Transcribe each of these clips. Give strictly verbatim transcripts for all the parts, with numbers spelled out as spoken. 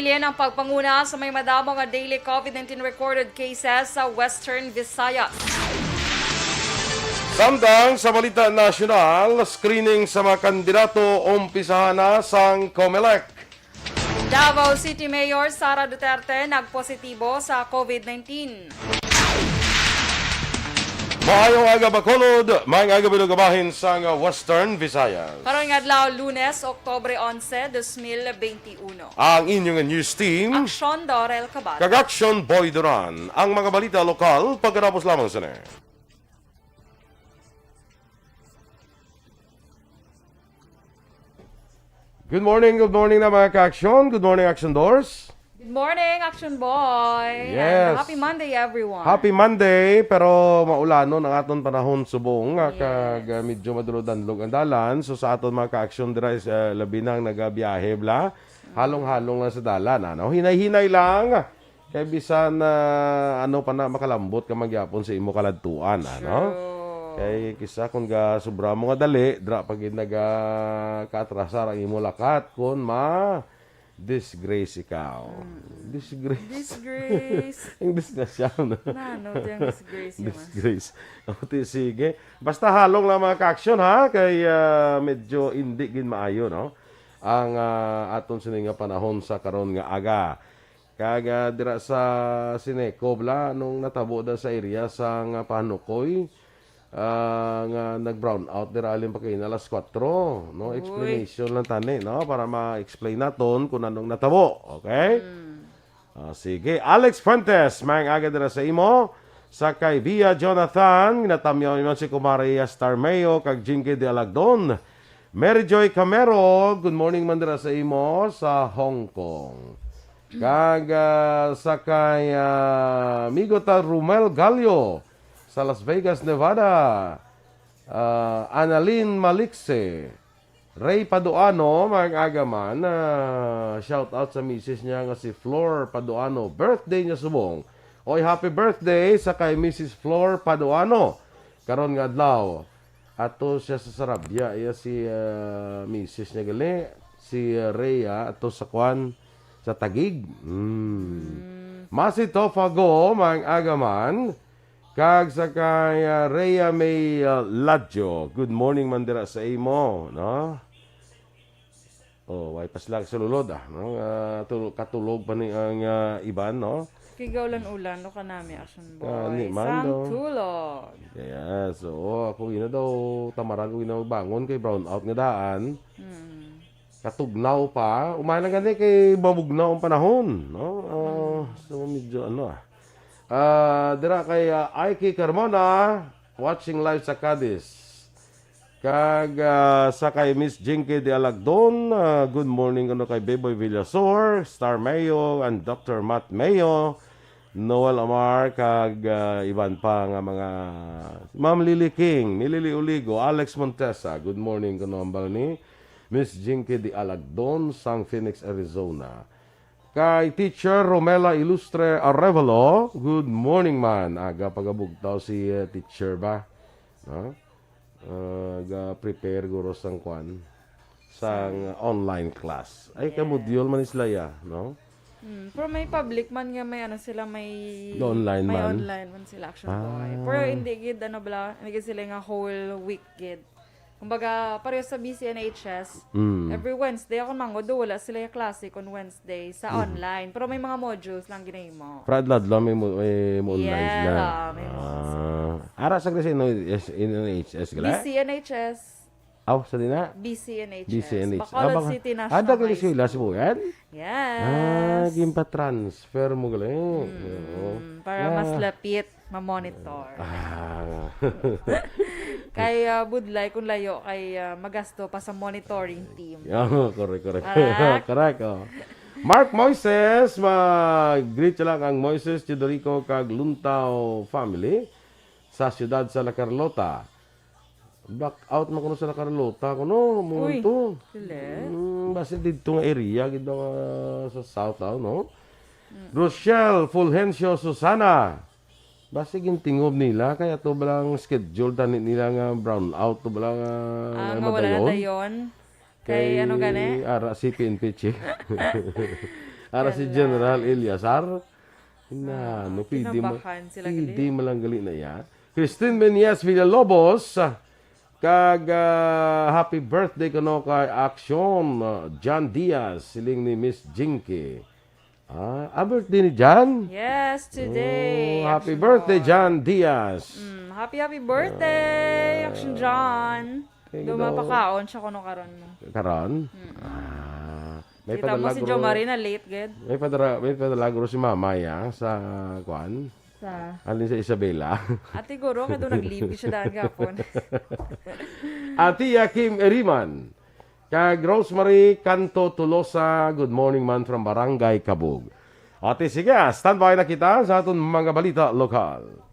Yan ang pagpanguna sa may madamo nga daily COVID nineteen recorded cases sa Western Visayas. Samtang sa balita nasyonal, screening sa mga kandidato umpisahan na sang Comelec. Davao City Mayor Sara Duterte nagpositibo sa COVID nineteen. Maayong aga, Bacolod. Maayong aga, bilog nga bahin sang Western Visayas. Karon nga adlaw, Lunes, Oktubre onse, dos mil benti uno. Ang inyong news team, Aksyon Dorel Cabal. Kag Aksyon Boy Duran. Ang mga balita lokal, pagkatapos lamang sini. Good morning, good morning na, mga ka-aksyon. Good morning, Action Doors. Good morning, Action Boy. And Yes. Happy Monday, everyone. Happy Monday, pero maulanon ang aton panahon subong nga Yes. kag, uh, medyo madulog-danlog ang dalan. So sa aton mga ka-aksyon dira, uh, labi nang nagabiyahe bla, halong-halong lang sa dalan, ano? Hinay-hinay lang. Kay bisan, ah, ano pa na, makalambot ka man gyapon sa imo kaladtuan, ano? True. Kay kisa kung ga sobra mo nga dali, dira pa gid naga kaatrasar ang imo lakat kun ma disgrace ikaw. Mm. Disgrace. Disgrace. Ang disgrasya, no? Nano diyang disgrace, yun, ah? Disgrace. O, ti, sige. Basta halong lang, mga ka-aksyon, ha? Kay, ah, medyo hindi gid maayo, no? Ang, ah, aton sini nga panahon sa karon nga aga. Kag, ah, dira sa Sineco, bla, nung natabo da sa area sa nga Panukoy, ah, nga nag-brown out dira alin pa kaina alas kuwatro, no? Uy. Explanation lang tani, no? Para ma-explain naton kung anong natabo, okay? Mm. Ah, sige. Alex Fuentes, maayong aga dira sa imo. Sa kay Bia Jonathan, ginatamyaw man si Kumari Star Mayo kag Jinky de Alagdon. Mary Joy Camero, good morning man dira sa imo sa Hong Kong. Kag, ah, sa kay, ah, amigo ta Romel Gallo sa Las Vegas, Nevada. Ah, Annalyn Malikse, Ray Paduano, maayong aga man. Ah, shout out sa misis niya nga si Flor Paduano. Birthday niya subong. Oy, happy birthday sa kay Missus Flor Paduano. Karon nga adlaw, ato siya sa Sarabia. Iya si, ah, misis niya gali, si, ah, Rhea, ato sa kwan, sa Taguig. Mm. Mm. Masi Tofago, maayong aga man. Kag sa kay, ah, Rhea May, ah, Ladjo, good morning man dira sa imo, no? Oh, way pa sila sa lulod, ah, no? Ah, tu-, katulog pa ni ang, ah, iban, no? Kay gaulan-ulan, no, kanami, Action Boy. Ah, ni man, sang no? Tulog. Yes, oo, ako ina daw, tamaran ko ina magbangon kay brown out nga daan. Mm. Katugnaw pa. Umay lang gani kay mabugnaw ang panahon, no? Ah, Mm. So, medyo ano, ah. Ah, dira kay, ah, Aiki Carmona, watching live sa Cadiz. Kag, ah, sa kay Miss Jinky de Alagdon, ah, good morning kuno kay Beboy Villasor, Star Mayo, and Doctor Matt Mayo, Noel Amar, kag, ah, iban pa nga mga, Ma'am Lily King, ni Lily Oligo, Alex Montesa, good morning kuno hambal ni Miss Jinky de Alagdon sang Phoenix, Arizona. Kay Teacher Romela Ilustre Arevalo, good morning man. Aga pagabugtaw si, eh, teacher ba? No? Ah, ga-prepare guro sang kwan, sang Sa online class. Ay, ka Yes. module man sila ya, no? Hmm, pero may public man nga may ano sila, may Ga online may man? online man sila, Action Boy. Ah. Pero hindi gid, ano bala, hindi gid sila nga whole week gid. Kumbaga, pareho sa B C N H S, Mm. every Wednesday, ako mangudo, wala sila yung klase kung Wednesday sa Mm. online. Pero may mga modules lang ginahimo. Pero adlaw-adlaw may mo-, may mo-online Yeah, sila. May modules. Ah. Ara sa kasi no, S-, in N H S, gala? B C N H S. Aw, sa dina? B C N H S. B C N H S. Bacolod Ah, baka, City ah, National dagal High sila School. Sibuyan? Yes. Ah, ginpa-transfer mo gali. Mm, Oo. para Ah. mas lapit, ma-monitor. Ah. Kay, ah, budlay kung layo kay, ah, magasto pa sa monitoring team. Yeah, correct, correct. Correct. Correct, oh. Mark Moises, mag-greet siya lang ang Moises, Teodorico, kag Luntao family sa siyudad sa La Carlota. Blackout man kuno sa La Carlota kuno, mo Uy, to. Sila? Mm, basi didto nga area, gid nga sa south, ah, no? Mm. Rochelle Fulgencio Susana. Basi gintingob nila, kaya to balang schedule, tani nila nga brown out, to balang, ah, Ah, nga nga wala na madayon. dayon. Kay Kay ano gani? Ara, C P N P chief. Ara si General Eleazar. Na, ah, no, pwede ma-, kinabahan sila gali. Pwede man lang gali na iya. Christine Menyes Villalobos, ah, kag, ah, happy birthday kuno kay Action, ah, John Diaz, siling ni Miss Jinky. Ah, ah, birthday ni John? Yes, today, Oh, happy Action birthday, John. John Diaz. Mm, happy, happy birthday, Ah, Action John. Thank you daw. Dumapakaon siya kuno karon mo. Karon? Mm. Ah, may Kita mo si padalagro. Jo Marie na late, gid. May padara-, may padalagro si Mama, ya, sa, kuan? Sa? Alin sa Isabela? Ate Guro, kay doon nag-leave siya daan gapon. Ate Kim Eriman, kag Rosemary Canto Tolosa, good morning man from Barangay Kabug. Ate, sige, standby na kita sa aton mga balita lokal.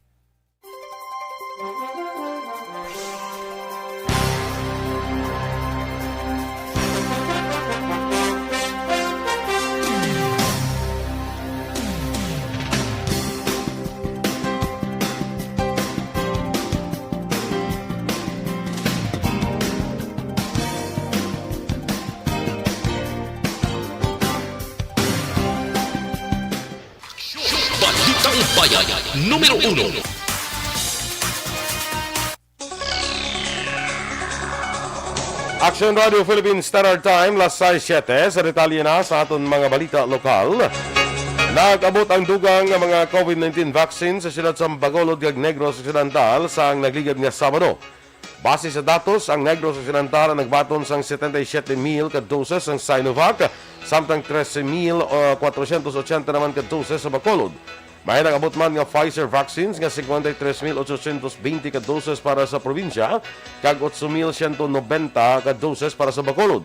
Balitang Bayan, numero uno. Action Radio Philippines Standard Time, las sais siete. Sa detalye na sa aton mga balita lokal, nag-abot ang dugang nga mga COVID nineteen vaccine sa siyudad sa Bacolod kag Negros Occidental sang nagligad nga Sabado. Base sa datos, ang Negros Occidental ang nagbaton sang setenta y siete mil ka doses sang Sinovac, samtang trese mil, uh, kwatrosyentos ochenta naman ka doses sa Bacolod. May nag-abot man nga Pfizer vaccines nga cincuenta y tres mil ochocientos veinte ka doses para sa probinsya, kag ocho mil ciento noventa ka doses para sa Bacolod.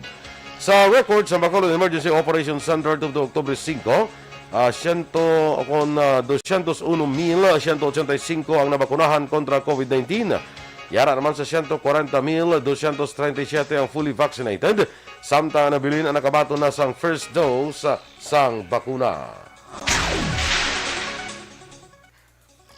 Sa record sa Bacolod Emergency Operation Center, tubtob Oktubre singko, ah, siento, o kon, ah, dosyentos uno mil siento ochenta y singko ang nabakunahan kontra COVID nineteen. Yara naman sa siento kwarenta mil dosyentos treinta y siete ang fully vaccinated, samtang ang nabilin ang nakabaton na sang first dose, ah, sang bakuna.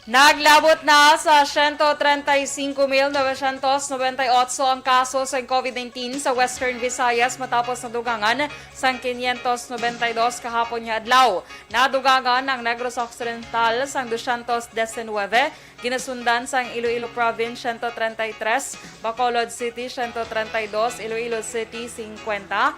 Naglabot na sa siento treinta y cinco mil novecientos noventa y ocho ang kaso sa COVID nineteen sa Western Visayas matapos nadugangan sang quinientos noventa y dos kahapon nga adlaw. Nadugangan ang Negros Occidental sang dosyentos diecinuebe, ginasundan sang Iloilo Province siento treinta y tres, Bacolod City siento treinta y dos, Iloilo City cincuenta,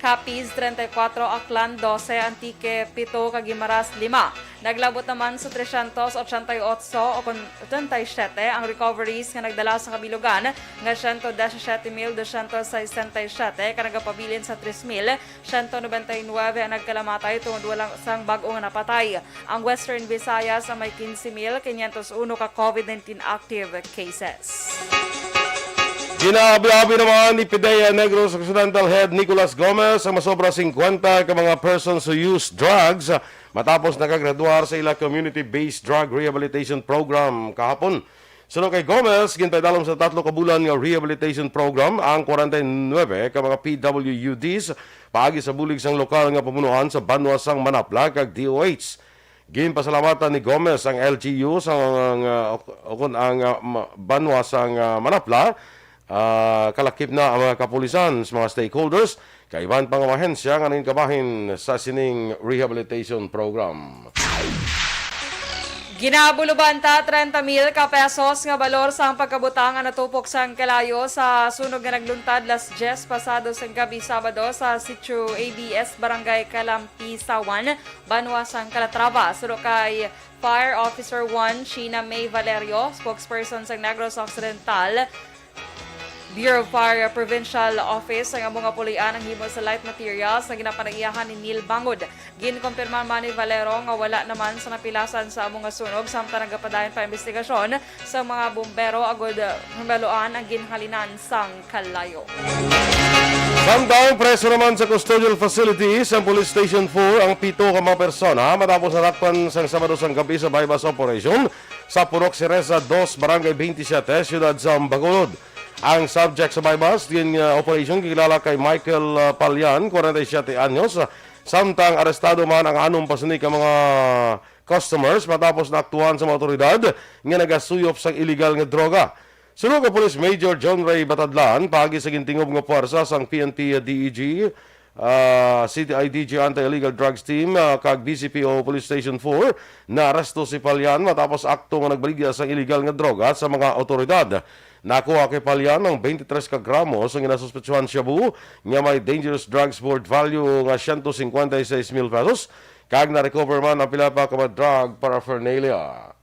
Capiz treinta y cuatro, Aklan doce, Antique pito, kag Guimaras lima. Naglabot naman sa trescientos ochenta y ocho o kon ochenta y siete ang recoveries nga nagdala sa kabilugan nga siento disisiete mil dosyentos sesenta y siete, kag nagapabilin sa tres mil siento noventa y nuebe ang nagkalamatay tungod wala sang bag-o nga napatay. Ang Western Visayas ang may quince mil quinientos uno ka COVID nineteen active cases. Ginaabi-abi naman ni PDEA Negros Occidental Head Nicolas Gomez ang masobra singkwenta ka mga persons who use drugs matapos nakagraduar sa ila community-based drug rehabilitation program kahapon. Suno kay Gomez, ginpaidalom sa tatlo ka bulan nga rehabilitation program ang kwarenta y nuebe ka mga P W U Ds paagi sa bulig sang lokal nga pamunuan sa banwa sang Manapla kag D O H. Ginpasalamatan ni Gomez ang L G U sa, uh, ukon ang, uh, ma-, banwa sang, uh, Manapla, uh, kalakip na ang mga kapulisan sa mga stakeholders kag iban pang mga ahensya nga nangin kabahin sa sining rehabilitation program. Ginabulubanta treinta mil ka pesos nga balor sang pagkabutang ang natupok sang kalayo sa sunog nga nagluntad las diyes pasado sang gabi Sabado sa Sitio A B S, Barangay Kalampisawan, banwa sang Calatrava. Suno kay Fire Officer one, Sheena May Valerio, spokesperson sang Negros Occidental Bureau of Fire Provincial Office, ang amo nga pulian ang himo sa light materials nga ginapanag-iyahan ni Neil Bangod. Ginkumpirma man ni Valero nga wala naman sa napilasan sa amo nga sunog, samtang nagapadayon pa investigasyon sa mga bumbero agud, ah, mahibaluan ang ginhalinan sang kalayo. Samtang preso naman sa custodial facility sang Police Station four ang pito ka mga persona matapos nadakpan sang Sabado sang gabi sa buy-bust operation sa Purok Cereza dos, Barangay twenty-seven, siyudad sa Bacolod. Ang subject sa buy-bust din, uh, operation gikilala kay Michael, uh, Palian, kwarenta y siyete anyos, samtang arestado man ang anom pa sini ka mga customers matapos naaktuhan sa mga awtoridad nga nagasuyop sang iligal nga droga. Suno kay Police Major John Ray Batadlan, paagi sa gintingob nga puwersa sang P N P D E G, ah, City I D G Anti-Illegal Drugs Team, ah, kag B C P O Police Station four, naaresto si Palian matapos akto nga nagbaligya sang iligal nga droga sa mga awtoridad. Nakuha kay Palian ang twenty-three ka gramo sang ginasuspetsuhan shabu nga may dangerous drugs worth value nga siyento cincuenta y seis mil pesos, kag na-recover man ang pila pa ka mga drug paraphernalia.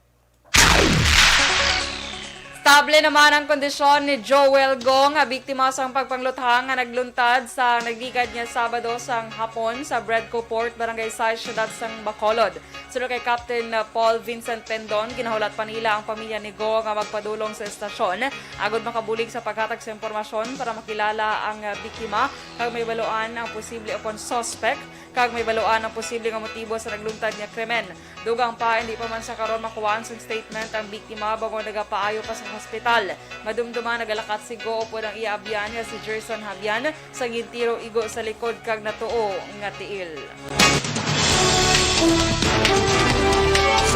Stable naman ang kondisyon ni Joel Go, nga biktima sang pagpangluthang nga nagluntad sa nagligad nga Sabado sang hapon sa Bredco Port, Barangay Sais, Siyudad sang Bacolod. Suno kay Captain Paul Vincent Pendon, ginahulat pa nila ang pamilya ni Go nga magpadulong sa estasyon agod makabulig sa paghatag sa impormasyon para makilala ang biktima kag mahibaluan ang posible ukon suspect kag mahibaluan ang posible nga motibo sa nagluntad nga krimen. Dugang pa, hindi pa man sa karon makuhaan sang statement ang biktima bangod nagapaayo pa sa hospital. Madumduman, nagalakat si Go upod ang iya abyan nga si Jerson Habian sa gintiro igo sa likod kag natuo nga tiil.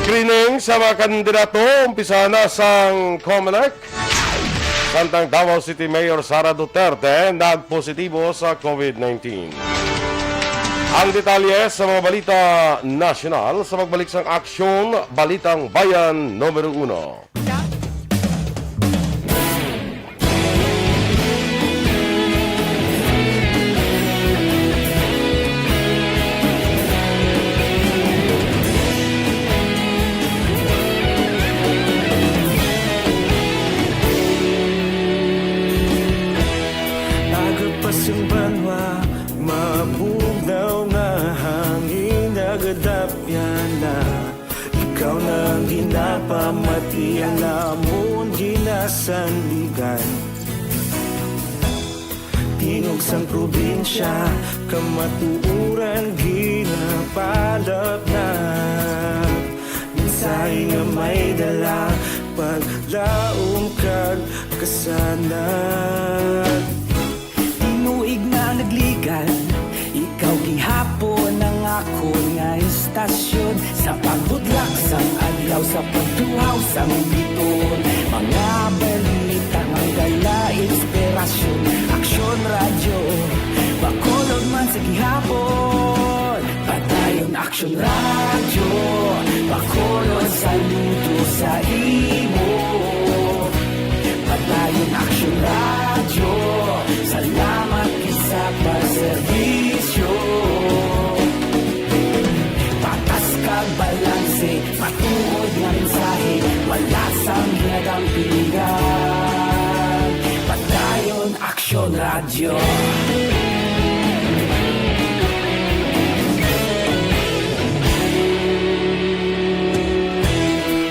Screening sa mga kandidato, umpisa na sang Comelec. Samtang Davao City Mayor Sara Duterte nagpositibo sa COVID nineteen. Ang detalye sa mga balita nasyonal sa pagbalik sang Aksyon, Balitang Bayan numero uno. Nagapas ang banwa, mabugnaw nga hangin, nagadapyan na. Ikaw na ang ginapamati, ang amon ginasandigan. Tingog sang probinsya, kamatuoran ginapalapnag. Mensahe nga may dala, paglaom kag kasanag. Tinuig na nagligad, ikaw gihapon ang akon nga estasyon. Sa pagbudlak sang adlaw, sa pagtuhaw sang bituon, mga balita nga dala inspirasyon. Aksyon Radyo, Bacolod man sa gihapon. Padayon Aksyon Radyo, Bacolod, saludo sa imo. Padayon Aksyon Radyo, salamat gid sa pagserbisyo. Patas kag balanse, matuod nga mensahe, wala sang ginadampigan. Padayon Aksyon Radyo.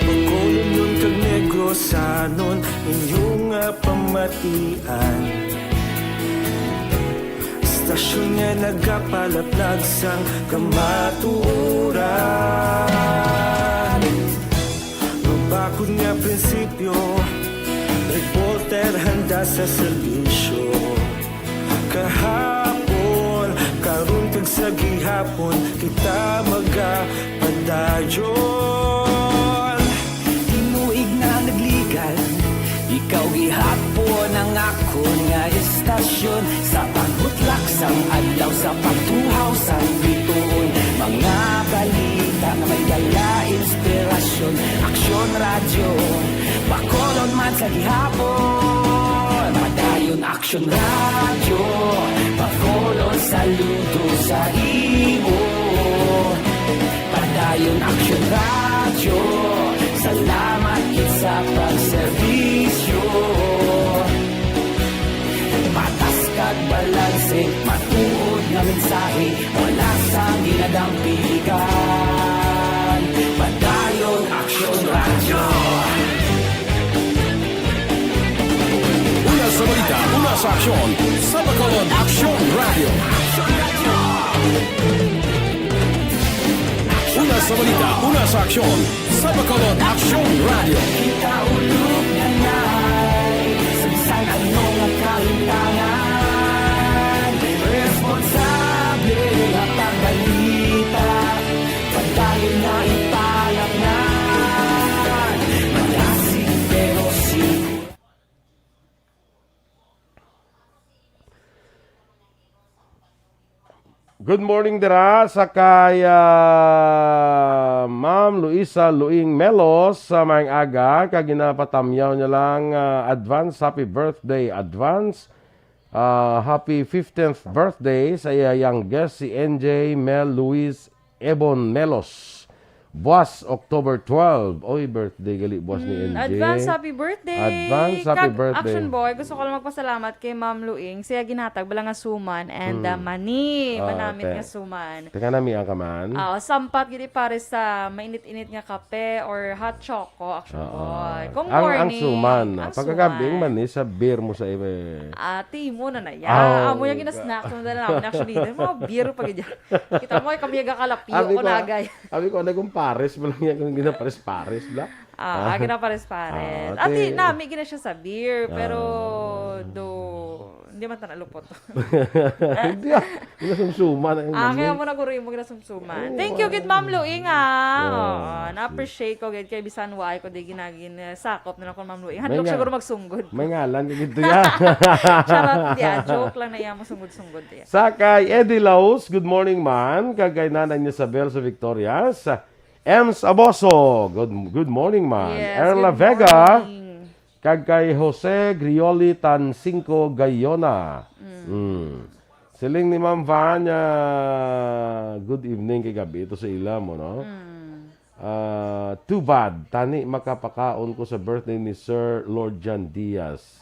Bacolod kag Negros, sanon inyo nga pamatian. Estasyon nga nagapalaplag sang kamatuoran. Mabakod nga prinsipyo, reporter handa sa serbisyo. Kahapon, karon kag sa gihapon, kita magapadayon. Tinuig na nagligad, ikaw gihapon ang akon nga estasyon. Sa pagbutlak sang adlaw, sa pagtuhaw sang bituon, mga balita nga may dala inspirasyon. Aksyon Radyo, Bacolod man sa gihapon. Padayon Aksyon Radyo, Bacolod, saludo sa imo. Padayon Aksyon Radyo, salamat gid sa pagserbisyo. Patas kag balanse, matuod nga mensahe, wala sang ginadampigan. Padayon Aksyon Radyo. Una sa balita, una sa aksyon, sa Bacolod Aksyon Radyo. Una sa balita, una sa aksyon, sa Bacolod Aksyon Radyo. Kita ulog na na'y sa bisan ano nga kahintangan. Responsable nga pagbalita, padayon na ipalapngan. Malasig pero si Good morning dira sa kay, ah, Ma'am Luisa Luing Melos sa maayong aga, kag ginapatamyaw niya lang, ah, advance happy birthday, advance, ah, happy fifteenth birthday sa iya youngest, si N J Mel Luis Ebon Melos. Buwas, October twelve. Oy, birthday gali buwas ni Mm, N J. Advance happy birthday! Advance happy Kag, birthday. Action Boy, gusto ko lang magpasalamat kay Ma'am Luing. Siya ginhatag bala nga suman and, Mm. uh, mani. Ah, Manamit te-, nga suman. Teka na, miya ka man? Ah, sampat gid pare sa mainit-init nga kape or hot choco, Action Oo. Boy. Kung Ang, ang morning, suman, no? ang Pagkagabi, suman. ang mani sa beer mo sa iba. Ati mo na na ya. Ah, Amo yung ka- gina-snack mo na lang. Actually, dahil mga beer pa gid yan. Kita mo, ay kami yung kalapyo Abi ko ko, na agay. abi ko, ano kung pares mo lang yan, kung ginapares-pares, bla? Ah, Ah. ah, ginapares-pares. Ah, Ati, okay. nami gina siya sa beer, pero Ah. do, hindi man ta nalupot. Hindi ah. Ginasumsuman na yung Ah, kaya mami. mo na guro yung ginasumsuman. Oo, Thank you, ah. gid Ma'am Luing, ah. Oo, Oo, ah, na-appreciate ko, gid, kay bisan why ko di ginagin, eh, sakop na lang kung Ma'am Luing. May Hadlok nga-, siya guro magsungod. may ngalan ka gid to, ya. Charot, ya. Joke lang na iya mo sungod-sungod, ya. Sa kay Eddie Laos, good morning man. Kag kay Nanay Isabel sa Victorias. Ems Aboso, good, good morning man. Yes, Erla good Vega, morning. kag kay Jose Grioli Tansingco Gayona. Mm. Mm. Siling ni Ma'am Van, ah, good evening kay gabi ito sa ila mo, no? Mm. Ah, too bad, tani makapakaon ko sa birthday ni Sir Lord John Diaz.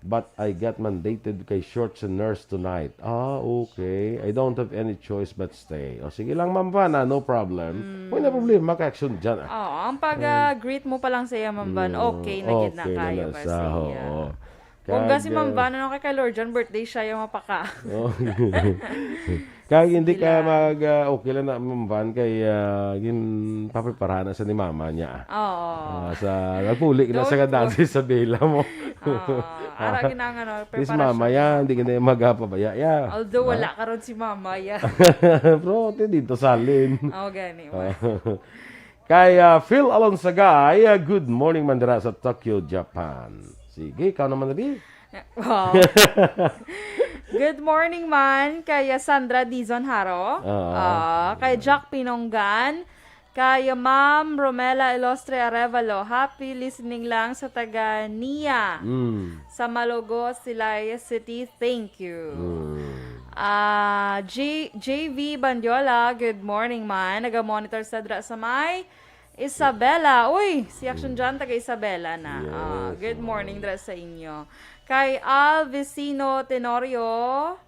But I got mandated kay short sa nurse tonight. Ah, okay. I don't have any choice but stay. O, sige lang, Ma'am Vana, no problem. Mm. Wala problema, kay action dyan, ah. Oo, ang pag, Mm. ah, greet mo pa lang sa iya, Ma'am Van, Mm, okay na gid na okay na kayo na pa sa, sa iya. oo. Bongga si Kag, Ma'am ah, Van, ano kay, kay Lord John, birthday siya yung mapaka. Oh. Kag hindi Sige ka lang. mag, ah, okay lang na, Ma'am Van, kay, ah, ginpapreparahan na sa ni mama niya. Oo. Ah, sa, nagpuli na Don't sa kadati worry. sa Bela mo. Oo. Ara, ginang, ano, This preparasyon mama na. ya, hindi ka na magapabaya, ya. Although Ha? wala karon si mama ya. Bro, ti dito salin. Oh, gani, Ah. wa. Kay, ah, Phil Alonsagay, ah, good morning man dira sa Tokyo, Japan. Sige, ikaw naman, Nabi. Wow. Good morning man kay Sandra Dizon Haro. Ah. Ah, kay Jack Pinonggan, kay Ma'am Romela Ilostre Arevalo. Happy listening lang sa taga niya. Mm. Sa Malogo, Silay City. Thank you. Mm. Ah, J-, J V Bandiola, good morning man. Naga-monitor sa dra sa may Isabela. Uy, si Action Mm. John taga Isabela na. Yes, Ah, good morning oo. dra sa inyo. Kay Al Vecino Tenorio,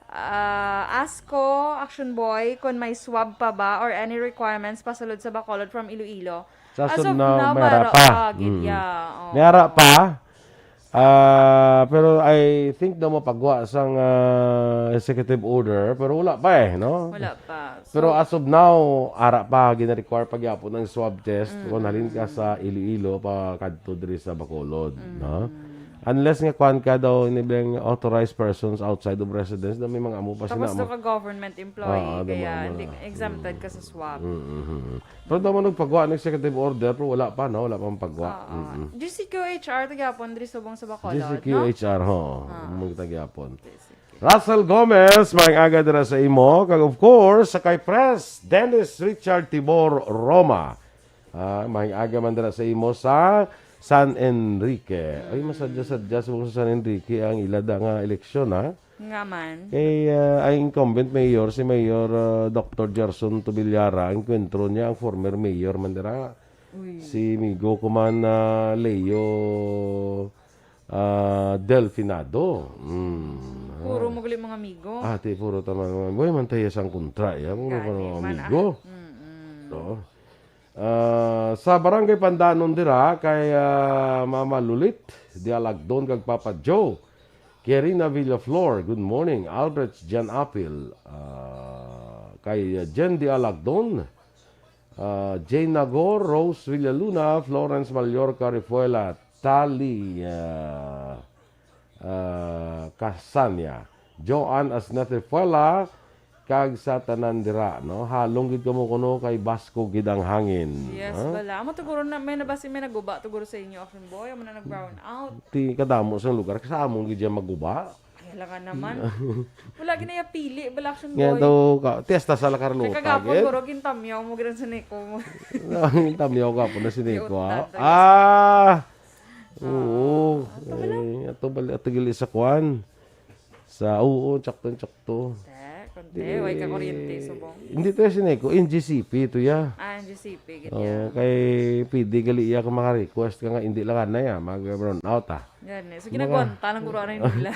ah, asko, Action Boy, kung may swab pa ba or any requirements pasulod sa Bacolod from Iloilo. Sa As of now, now, may ara mayroon pa. pa, gid, Mm. ya, oo. May ara pa. Ah, pero I think daw mapagwa sang, ah, executive order, pero wala pa eh, no? Wala pa. Pero So as of now, ara pa, gina-require pa gyapon ang swab test Mm. kung halin ka sa Iloilo pa kadto diri sa Bacolod, Mm. no? Unless nga kuan ka daw, ini bang authorized persons outside of residence, na may mga amo pa Tapos sila daw mo. ka government employee, Oo, daw kaya mga, hindi, mga, exempted mm. ka sa swab. Mm, mm, mm. Pero daw man nagpagwa ng executive order, pero wala pa, no? Wala pang pagwa. Oo. Mm-mm. G C Q H R, tagyapon, diri subong sa Bacolod, no? G C Q H R, ho. Ah. Mong tagyapon. G C Q. Russell Gomez, maayong aga dira sa imo. Kag, of course, sa kay Pres Dennis Richard Tibor Roma. Ah, maayong aga man dira sa imo sa San Enrique. Ay, masadya-sadya sa mga sa San Enrique ang ila da nga eleksyon, ha? Nga man. Kay, ah, ang incumbent mayor, si Mayor, ah, Doctor Gerson Tobillaga, ang kwentro niya, ang former mayor man dira. Uy. Si Migo Kuman, ah, Leo, ah, Delfinado. Mm. Puro Ah. mo gali mga amigo. Ah, ti, puro tama mga, boy, man tayo sang kontra, ya. Puro Gani, ka mga man, amigo. ah. Mm-mm. Oo. Ah, sa Barangay Pandanon dira kay, ah, Mama Lulit Dialagdon kag Papa Joe. Kerina Villaflor, good morning. Albert Jan Apil, ah, kay Jen Dialagdon, ah, Jane Nagor, Rose Villaluna, Florence Mallorca Refuela, Tali, ah, ah, Casania, Joanne Asnete Fuela, kag sa tanan dira, no? Halong gid kamo kuno kay baskog gid ang hangin, Yes, ha? bala. Amo to guro na, may nabasi, may naguba to guro sa inyo, Action Boy. Amo na nag-brown out. Ti kadamo sa lugar, sa amon gid dyan maguba. Ay, Kailangan naman. Wala ginaya pili, bala, Action Boy. Nga daw ka, testa sa la Carlota, Kay kagapon, gid. Guro, gintamyaw mo, giran sa Nico mo. Gintamyaw ka po na si Nico, ha? Giutan, tayo. Ah! Oo. Ah, ato bala? Eh, ato bala, ato gali sa kwan. Sa, oo, tsakto, tsakto. Te, konti, Di, way ka kuryente, subong. Hindi to si Nico, N G C P to ya. Ah, N G C P, gid Oh, ya. Kay pwede gali iya kung maka-request ka nga, hindi lang anay, ah, mag-brown out, ah. Gani. So, Mga ginagwanta lang guro, ano yung nila.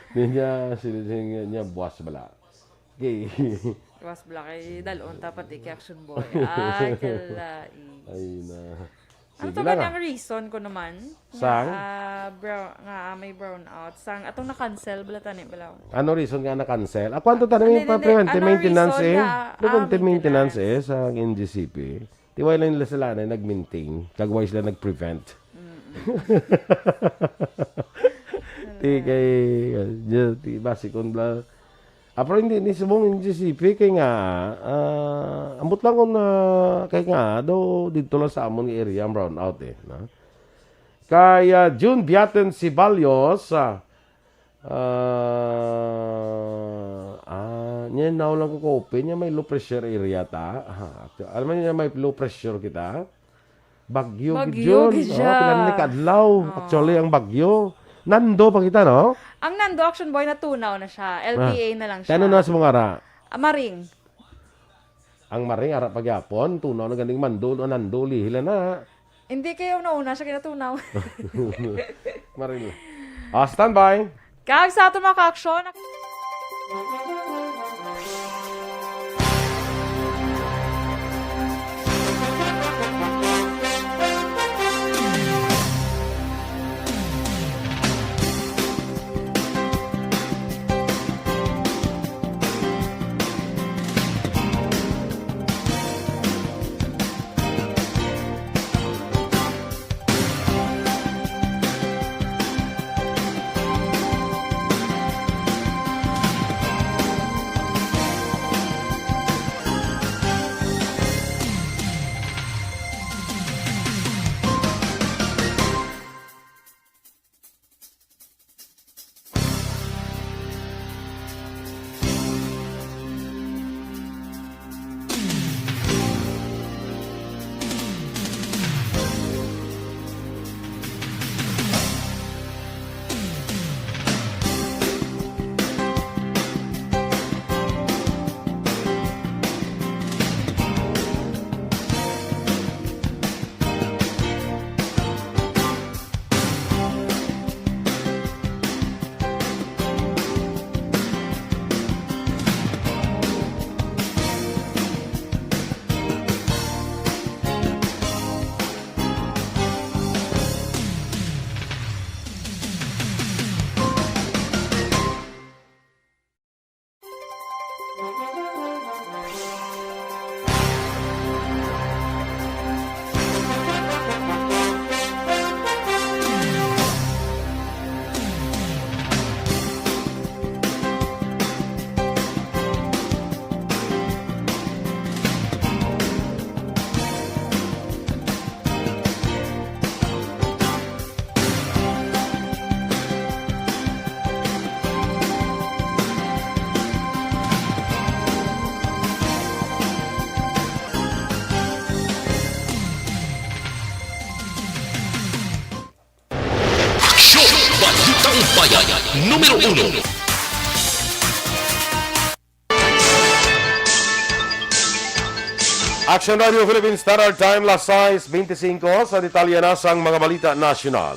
Di niya, sila, sila niya, buwas bala. Okay. Buwas bala kay dalon, dapat i-action boy. Ay, kalai. Ay, na. Ano Sige to lang. Gani ang reason ko naman? Sang? Nga, ah, brown, nga, ah, may brownout. Sang, atong na-cancel, bala tani, bala. Ano reason nga na-cancel? Ah, kwanto tani Hindi, yung hindi, hindi. Ano ang maintenance reason eh? Nga, ah, Preventive maintenance maintenance. Eh, sa N G C P. Ti way lang nila sila na nag-maintain, kag way sila nag-prevent. Mm-mm. Ti kay, uh, di, di basi kon bla-, ah, pero hindi ni subong yung G C P kay nga, ah, ambot lang kung, ah, kay nga, do, dito lang sa amon nga area ang brown out eh, no? Kay, ah, June Biaten Siballos, ah, Ah, ah, niya, naon lang ko ka-open niya, may low pressure area ta. Ah, alam mo niya, may low pressure kita. Bagyo, Bagyo, gid yun. Gid Oh, siya. Pila ni kadlaw. Oh. Actually, ang bagyo. Nando pa kita, no? Ang Nando, Action Boy, natunaw na siya. Ah. L T A na lang siya. Kano na sa mga ra? Ah, Maring. Ang Maring, ara pagyapon, tunaw na ganing Mando, Nando, lihila na. Hindi kayo nauna siya kinatunaw. Maril. Ah, standby. Kag sa ato mga ka-aksyon, Aksyon! Balitang Bayan, numero uno. Action Radio Philippine Standard Time, las sais beintisinco. Sa detalye na sang mga balita nasyonal.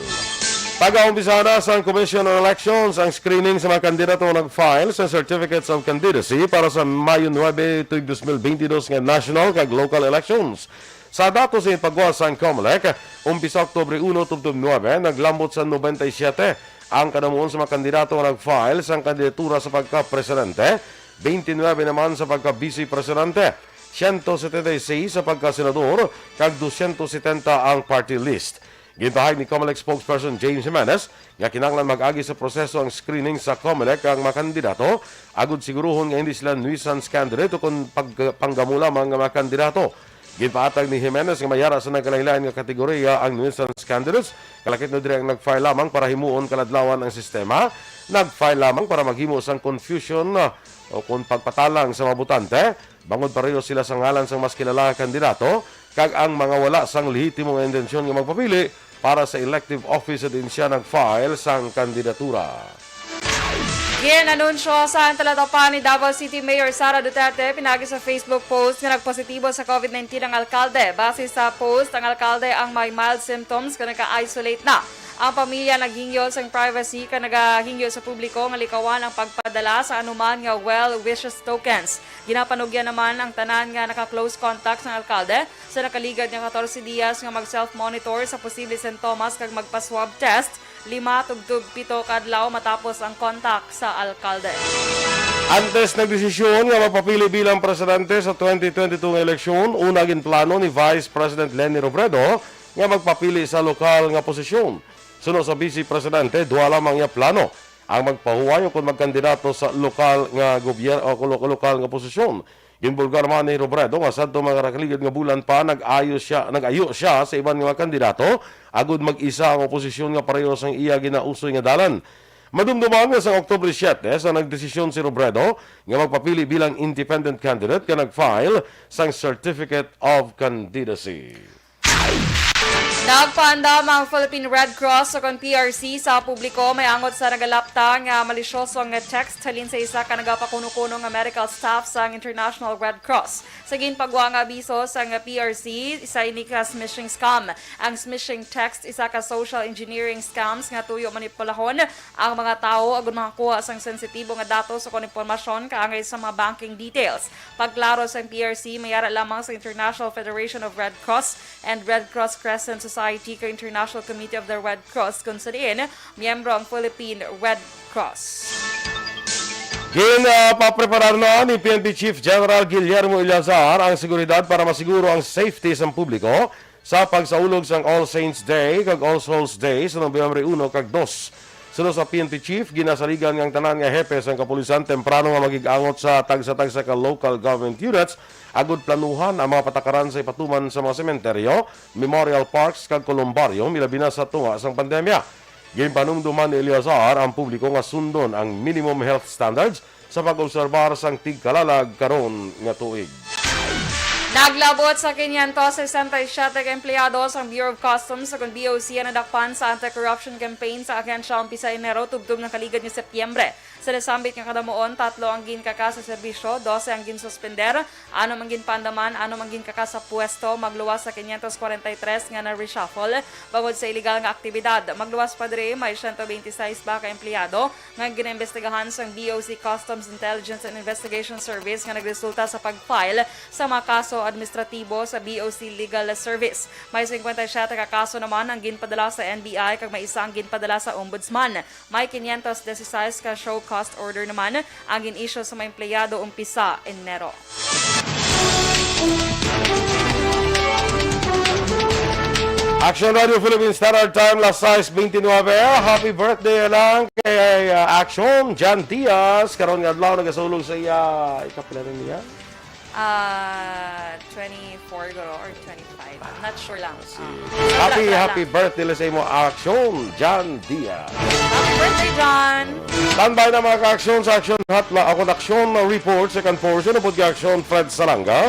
Pag-aumpisa na sang Commission on Elections ang screening sa mga kandidato nga nag-file sa Certificates of Candidacy para sa Mayo nuebe tuig dos mil beintidos nga national kag local elections. Sa datos sa pagwa sang Comelec, umpisa Oktubre uno tubtob nuebe, naglambot sa noventa y siete ang kanamuon sa mga kandidato nga nag-file sang kandidatura sa pagka-presidente, beintinuebe naman sa pagka-vice presidente, siyento setenta y seis sa pagka-senador, kag dosyentos setenta ang party list. Gintahag ni Comelec spokesperson James Jimenez nga kinahanglan mag-agi sa proseso ang screening sa Comelec ang mga kandidato agud siguruhon nga hindi sila nuisance candidate o kon pag-, panggamo lamang nga mga kandidato. Ginpahatag ni Jimenez nga may ara sa nagkalain-lain nga kategorya ang nuisance candidates. Kalakip na diri ang nag-file lamang para himuon kaladlawan ang sistema. Nag-file lamang para maghimo sang confusion, ah, o kung pagpatalang sa mga botante, bangod pareho sila sa ngalan sang mas kilala nga kandidato, kag ang mga wala sang lehitimo nga intensyon nga magpapili para sa elective office sa diin siya nag-file sang kandidatura. Gin-anunsyo sa talatapan ni Davao City Mayor Sara Duterte pinaagi sa Facebook post nga nagpositibo sa covid nineteen ang alkalde. Base sa post, ang alkalde ang may mild symptoms kag naka-isolate na. Ang pamilya naghingyo sang privacy kag nagahingyo sa publiko nga likawan ang pagpadala sa anuman nga well wishes tokens. Ginapanugyan naman ang tanan nga naka-close contact sang alkalde sa nakaligad nga katorse diyas nga mag-self-monitor sa posible sintomas kag magpa-swab test lima tubtob pito ka adlaw matapos ang kontak sa alkalde. Antes nagdesisyon nga magpapili bilang presidente sa twenty twenty-two nga eleksyon, una ginplano ni Vice President Leni Robredo nga magpapili sa lokal nga posisyon. Suno sa Vice Presidente, duha lamang iya plano, ang magpahuway o kon magkandidato sa lokal nga gobyer-, o lo-, lokal nga posisyon. Ginbulgar man ni Robredo nga sadto mga nakaligad nga bulan pa nag-ayo siya, nag-ayo siya sa iban nga mga kandidato agud mag-isa ang oposisyon nga pareho sang iya ginausoy nga dalan. Madumduman nga sa Oktubre siete sa nagdesisyon si Robredo nga magpapili bilang independent candidate nga nag-file sang Certificate of Candidacy. Nagpaandam ang Philippine Red Cross o kon P R C sa publiko may angot sa nagalapta nga malisyoso nga text halin sa isa ka nagapakuno-kuno nga medical staff sang International Red Cross. Sa ginpagwa nga abiso sang P R C, isa ini ka smishing scam. Ang smishing text isa ka social engineering scams nga tuyo manipulahon ang mga tawo agud makakuha sang sensitibo nga datos o kon impormasyon kaangay sa mga banking details. Pagklaro sang P R C, may ara lamang sa International Federation of Red Cross and Red Cross Crescent Society kag International Committee of the Red Cross, kung sa diin miyembro ang Philippine Red Cross. Gin, ah, papreparar na ni P N P Chief General Guillermo Eleazar ang seguridad para masiguro ang safety sang publiko sa pagsaulog sang All Saints Day kag All Souls Day sa Nobyembre uno kag dos. Suno sa P N P Chief, ginasaligan nga ang tanan nga hepe sang kapulisan temprano nga magig-angot sa tagsa-tagsa ka local government units agud planuhan ang mga patakaran sa ipatuman sa mga sementeryo, memorial parks kag columbarium, ilabi na sa tunga sang pandemya. Ginpanumduman ni Eleazar ang publiko nga sundon ang minimum health standards sa pag-obserbar sang tigkalalag karon nga tuig. Naglabot sa quinientos sesenta y siete ka empleyado sang Bureau of Customs o kon B O C ang nadakpan sa anti-corruption campaign sa ahensya umpisa Enero tubtob nakaligad nga Setyembre. Sa nasambit nga kadamuon, tatlo ang ginkaka sa serbisyo, dose ang ginsuspender, anom ang ginpaandaman, anom ang ginkaka sa puwesto, magluwas sa quinientos cuarenta y tres nga na-reshuffle bangod sa iligal nga aktibidad. Magluwas pa diri, may ciento veintiséis pa ka empleyado nga ginaimbestigahan sang B O C Customs Intelligence and Investigation Service nga nagresulta sa pag-file sa mga kaso administratibo sa B O C Legal Service. May cincuenta y siete ka kaso naman ang ginpadala sa N B I kag may isa ang ginpadala sa Ombudsman. May quinientos dieciséis ka show cause order naman ang gin-issue sa mga empleyado umpisa Enero. Action Radio Philippines Standard Time, las sais veintinuebe. Happy birthday lang kay, ah, Action Jan Diaz. Karon nga adlaw nagasulog sa iya, ikapila na niya? Ah, twenty-four guro or twenty-five. I'm not sure lang. Ah. Happy, happy birthday lang sa imo, Action Jan Diaz. Happy birthday, John! Standby na, mga ka-aksyon, sa Action Hotline, ako na Action Report, second portion, upod kay Action Fred Salanga.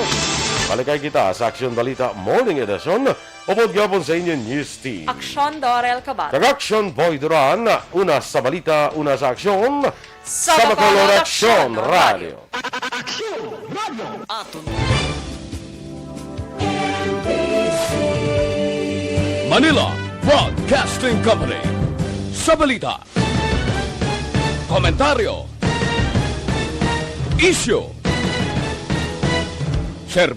Balikay kita sa Action Balita Morning Edition, upod gyapon sa inyo news team. Action Dorel Cabal. Kag Action Boy Duran, una sa balita, una sa aksyon, sa Bacolod Action Radio. Action Radio. Aton Manila Broadcasting Company. Sa balita, komentaryo, isyu, serbisyo.